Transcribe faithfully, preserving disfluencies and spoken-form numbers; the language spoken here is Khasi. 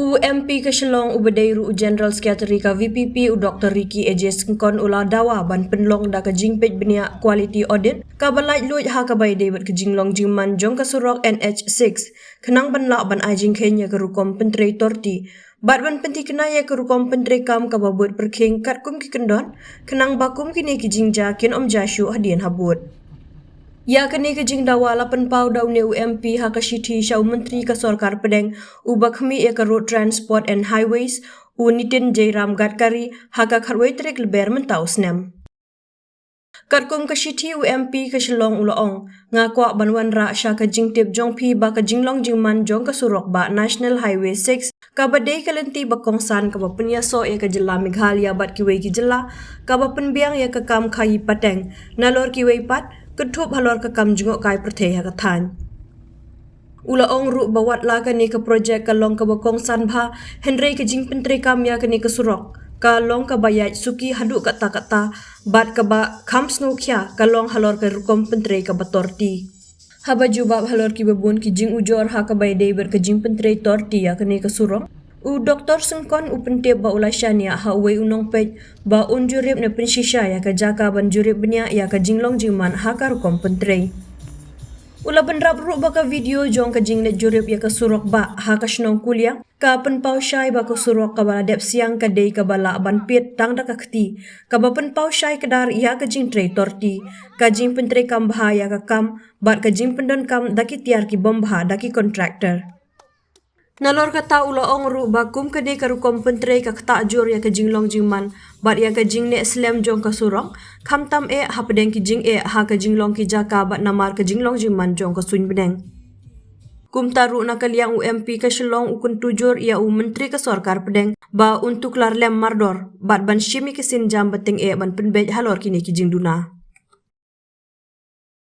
U MP ka Shillong uba dei ruh u General Secretary ka VPP, u Dr Ricky A J Syngkon, u la dawa ban pynlong da ka jingpeit bniah quality audit kaba laitluid ha kaba ïadei bad ka jinglong jingman jong ka surok NH six, khnang ban lah ban ai jingkheiñ ïa ka rukom pyntrei torti bad ban pynthikna ïa ka rukom pyntrei kam kaba bud pyrkhing katkum ki kyndon, khnang ba kum kine ki jingjia kin ym jia shuh hadien habud. Ïa kane ka jingdawa la pynpaw da une u MP ha ka shithi sha u Myntri ka Sorkar Pdeng uba khmih ïa ka Road Transport and Highways, u Nitin Jairam Gadkari, ha ka khatwei tarik Lber mynta u snem. Katkum ka shithi, u MP ka Shillong u la ong, nga kwah ban wanrah sha ka jingtip jong phi ba ka jinglong jingman jong ka surok bah National Highway six, kaba dei ka lynti ba kongsan kaba pynïasoh ïa ka jylla Meghalaya bad kiwei ki jylla, kaba pynbiang ïa ka kam khaïi pateng, nalor kiwei pat kynthup halor ka kam jngohkai pyrthei ha ka thaiñ. U la ong ruh ba wat la kane ka projek ka long kaba kongsan bha, hynrei ka jingpyntrei kam ïa kane ka surok ka long kaba ïaid suki haduh katta katta, bad kaba kham sngewkhia ka long halor ka rukom pyntrei kaba torti. Haba jubab halor kiba bun ki jingujor ha kaba ïadei bad ka jingpyntrei torti ïa kane ka surok, u Dr Syngkon u pyntip ba u la shaniah ha uwei u nongpeit ba un jurip ne pynshisha ïa ka jaka ban jurip bniah ïa ka jinglong jingman ha ka rukom pyntrei. U la bynrap ruh ba ka video jong ka jingleit jurip ïa ka surok bah ha ka shnong Kulia ka pynpaw shai ba ka surok kaba la dep siang ka dei kaba lah ban piet tang da ka kti, kaba pynpaw shai kdar ïa ka jingtrei torti, ka jingpyntrei kam bha ïa ka kam bad ka jingpyndonkam da ki tiar ki bym bha da ki contractor. Nalor kata, u la ong ruh ba kum kane ka rukom pyntrei ka ktah jur ïa ka jinglong jingman bad ïa ka jingneh slem jong ka surok, khamtam eh hapdeng ki jingeh ha ka jinglong ki jaka bad namar ka jinglong jingman jong ka suiñ bneng. Kumta ruh, na ka liang u MP ka Shillong u kyntu jur ïa u Myntri ka Sorkar Pdeng ba un tuklar lem mardor bad ban shim ïa ki sienjam ba tyngeh ban pynbeit halor kine ki jingduna.